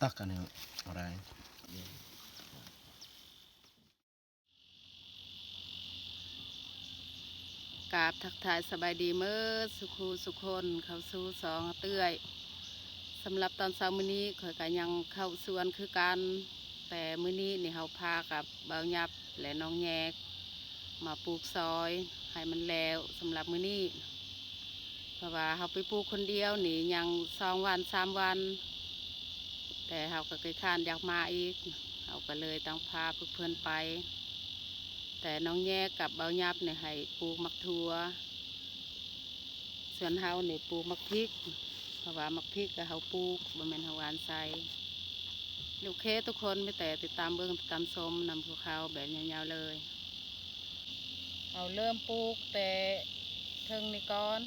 ຕັກອັນນີ້ອະໄລ? ກາບທັກທາຍສະບາຍດີເໝິດສູ່ຄູ່ສູ່ຄົນ ເຂົ້າສູ່ຊ່ອງເອື້ອຍ. ສຳລັບຕອນເຊົ້າມື້ນີ້ ຂ້ອຍກະຍັງເຂົ້າສວນຄືກັນ, ແຕ່ມື້ນີ້ນີ້ເຮົາພາກັບບ່າວຫຍັບ ແລະ ນ້ອງແຍກ ມາປູກຊອຍໃຫ້ມັນແລ້ວສຳລັບມື້ນີ້. ເພາະວ່າເຮົາໄປປູກຄົນດຽວນີ້ຍັງສອງວັນສາມວັນ, ແຕ່ເຮົາກໍຂີ້ຄ້ານຢາກມາອີກ, ເຮົາກໍເລີຍຕ້ອງພາພວກເພິ່ນໄປ. ແຕ່ນ້ອງແຍກກັບບ່າວຫຍັບນີ້ໃຫ້ປູກໝາກຖົ່ວ, ສ່ວນເຮົານີ້ປູກໝາກພິກ, ເພາະວ່າໝາກພິກກໍເຮົາປູກ, ບໍ່ແມ່ນເຮົາຫວ່ານໃສ່. ໂອເຄທຸກຄົນ, ມີແຕ່ຕິດຕາມເບິ່ງ ຕິດຕາມຊົມນຳພວກເຮົາແບບຍາວໆເລີຍ. ເຮົາເລີ່ມປູກແຕ່ເທິງນີ້ກ່ອນ.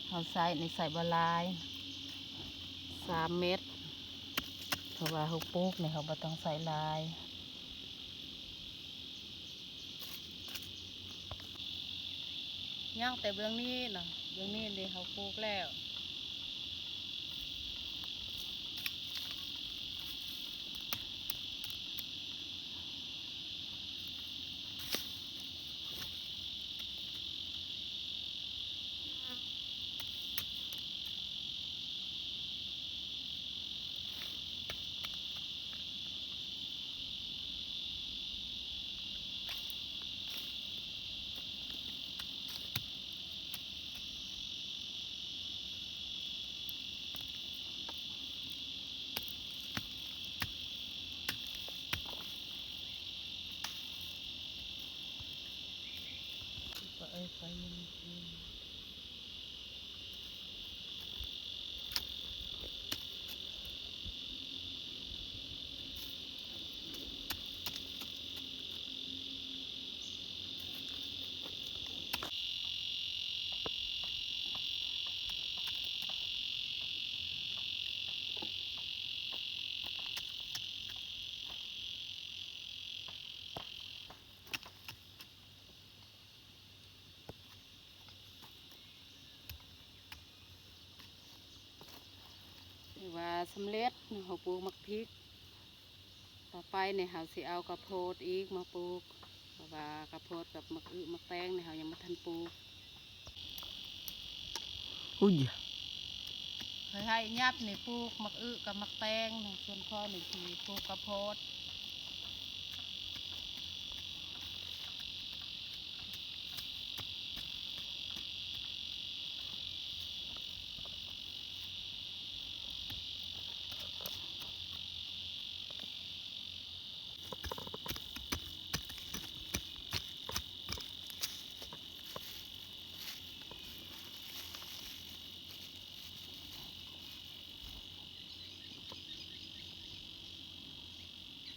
ເຮົາໃສ່ນີ້ໃສ່ບໍ່ຫຼາຍ ສາມເມັດ, ເພາະວ່າເຮົາປູກນີ້ເຮົາບໍ່ຕ້ອງໃສ່ຫຼາຍ. ຍັງແຕ່ເບື້ອງນີ້ນະ, ເບື້ອງນີ້ນີ້ເຮົາປູກແລ້ວ. ຖືວ່າສຳເລັດ, ເຮົາປູກໝາກພິກ. ຕໍ່ໄປນີ້ເຮົາຊິເອົາກະໂພດອີກມາປູກ, ເພາະວ່າກະໂພດກັບໝາກອຶໝາກແຕງນີ້ເຮົາຍັງບໍ່ທັນປູກ. ອຸ້ຍ ຂ້ອຍໃຫ້ຫຍັບນີ້ປູກໝາກອຶກັບໝາກແຕງ, ສ່ວນຂ້ອຍນີ້ຊິປູກກະໂພດ. ເ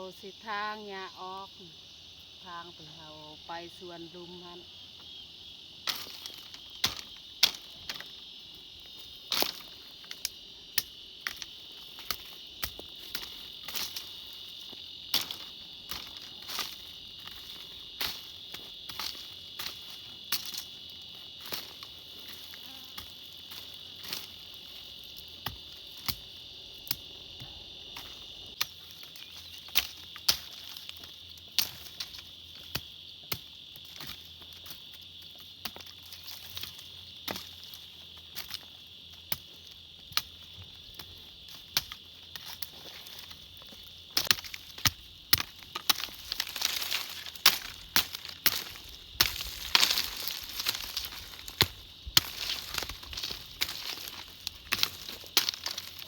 ເຮົາຊິຖາງຫຍ້າອອກ ຖາງໄປ ເຮົາໄປສວນລຸ່ມຫັ້ນ.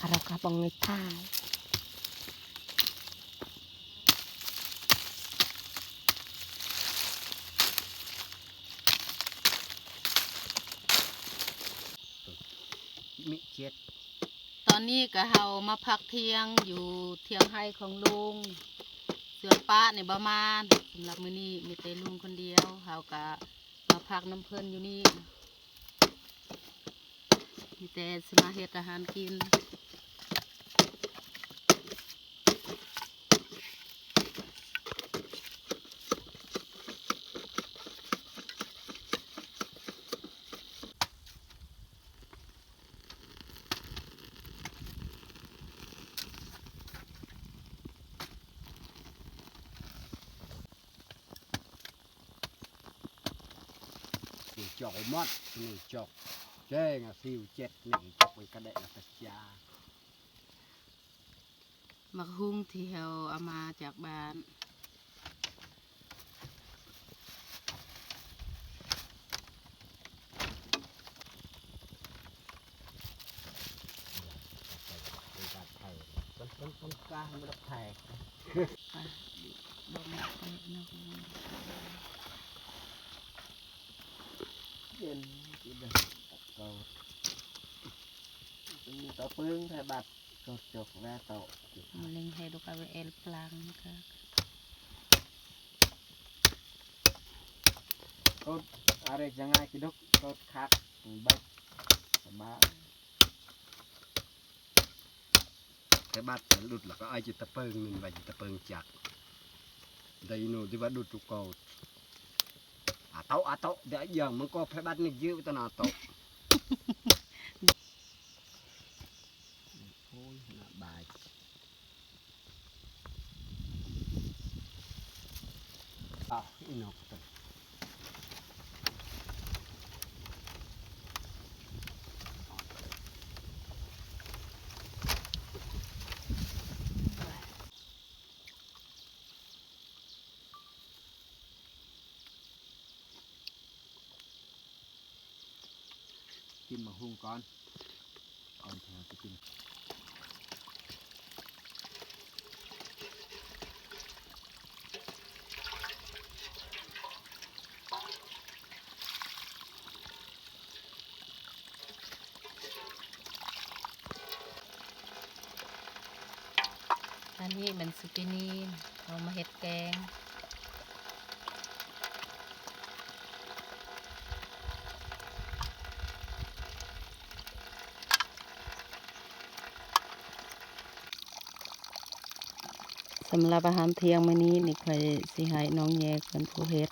ຄາຣາຄາບັງເງທາຍ ຕອນນີ້ກະເຮົາມາພັກທ່ຽງຢູ່ທ່ຽງໄຮ່ຂອງລຸງ ສ່ວນປ້ານີ້ບໍ່ມາ. ສຳລັບມື້ນີ້ມີແຕ່ລຸງຄົນດຽວ ເຮົາກະມາພັກນຳເພິ່ນຢູ່ນີ້ ມີແຕ່ຊິມາເຮັດອາຫານກິນ. ນີ້ຈອກໝົດ ນີ້ຈອກແຈ້ງ ອາ ຊິວເຈັດ ນີ້ຈອກໄປກະແດະກະຈາ ໝາກຫຸ່ງທີ່ເຮົາເອົາມາຈາກບ້ານ. ເຢັນ ກິນເດີ ຕັບເກົາ ມີເຕົາປຶງ ໄທບັດ ກອດຈົກແລະເຕົາ ມະເລັງໃຫ້ລູກອາເວແອລປລາງກະ ກອດອາເຣຈະງ່າຍກິນດົກ ກອດຄັກ ບັດ ສະບາຍ. ແຕ່ບາດຫຼຸດລະກະອາຍຈິດຕະເປິງ ມັນວ່າຈິດຕະເປິງຈັກ ໄດໂນທີ່ວ່າດຸດທຸກເກົາ ອາໂຕະ ອາໂຕະ ດຽວຢ່າງມັນກໍແພບາດນີ້ຢືດຕະນາໂຕະ ໂອ້ຍ ໜ້າບາຍ. ອ້າວ ອີນົກຕົວ ກິນໝາກຫຸ່ງກ່ອນ ກ່ອນທີ່ເຮົາຈະກິນ. ອັນນີ້ແມ່ນຊູກິນີ ເຮົາມາເຮັດແກງ. ສຳລັບອາຫານທ່ຽງມື້ນີ້ນີ້ ຂ້ອຍຊິໃຫ້ນ້ອງແຍກເປັນຜູ້ເຮັດ.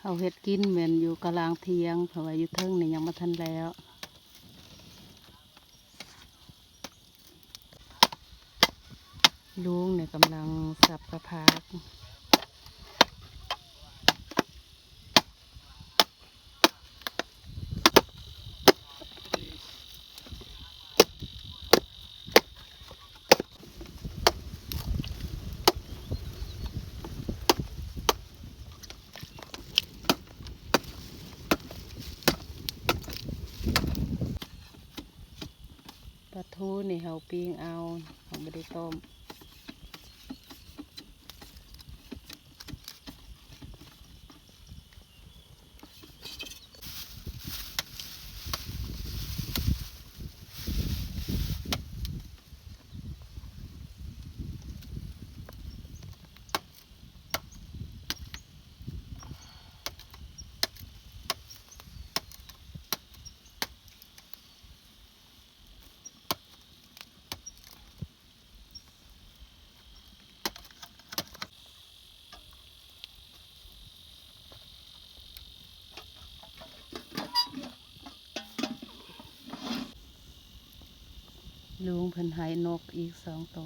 ເຮົາເຮັດກິນແມ່ນຢູ່ກະລາງທ່ຽງ ເພາະວ່າຢູ່ເທິງນີ້ຍັງບໍ່ທັນແລ້ວ. ລຸງນີ້ກຳລັງສັບກະຜັກ. ເ ເອົາປີ້ງເອົາ ເຮົາບໍ່ໄດ້ຕົ້ມ. ລຸງເພິ່ນໃຫ້ນົກອີກສອງໂຕ.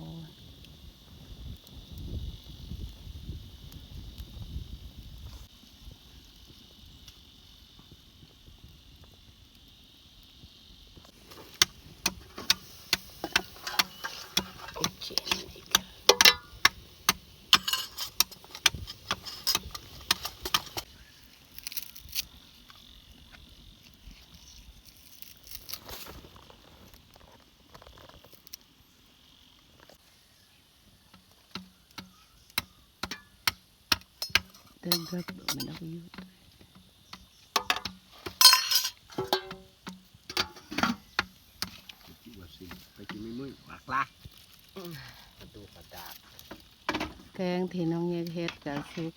ແກງທີ່ນ້ອງເຍກເຮັດກະສຸກ.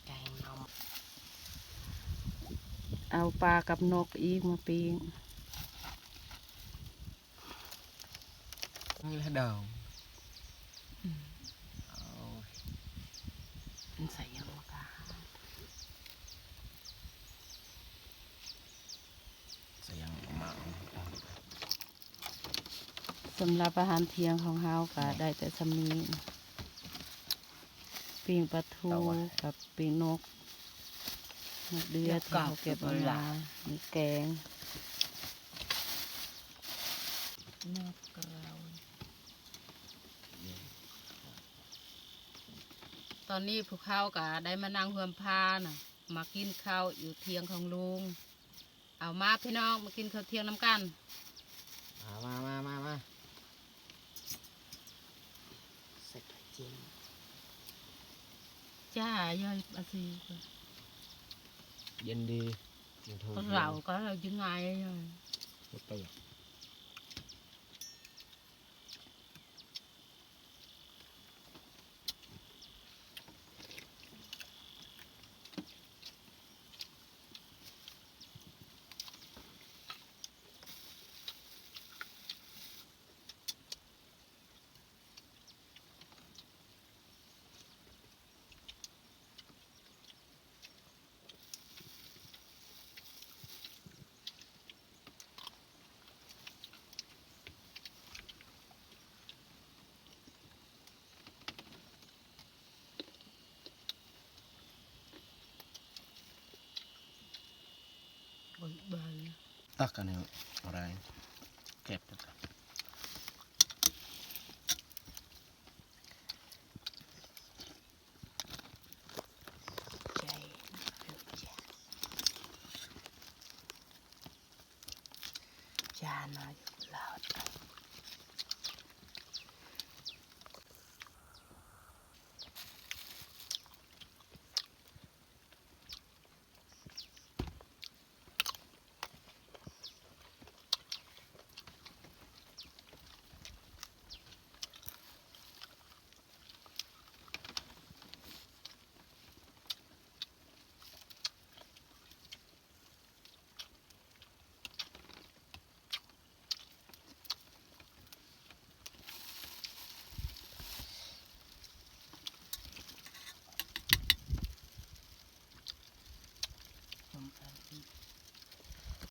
ແກງໜໍ່ ເອົາປາກັບນົກອີກມາປີ້ງ. ນີ້ລະດອງ. ອືມ ໂອ້ຍ ມັນໃສ່ຫຍັງວະກະ? ສຳລັບອາຫານທ່ຽງຂອງເຮົາກະໄດ້ແຕ່ສ່ຳນີ້ ປີ້ງປາທູກັບປີ້ງນົກ ໝາກເດືອທີ່ເຮົາເກັບເອົາມາ ມີແກງ ຕອນນີ້ພວກເຮົາກະໄດ້ມານັ່ງຮ່ວມພານະ ມາກິນເຂົ້າຢູ່ທ່ຽງຂອງລຸງ. ເອົາມາພີ່ນ້ອງ ມາກິນເຂົ້າທ່ຽງນຳກັນ. ມາ ມາ ມາ ມາ ມາ ໃສ່ໄຂ່ເຈຍມ ຈ້າ ຢ່າອາຊີ ເຢັນດີ ເຢັນເທົ່າ ເຮົາກະເອົາຈັ່ງງ່າຍ ບໍ່ໄປ. ຕັກອັນນີ້ອະໄລ ເກັບ.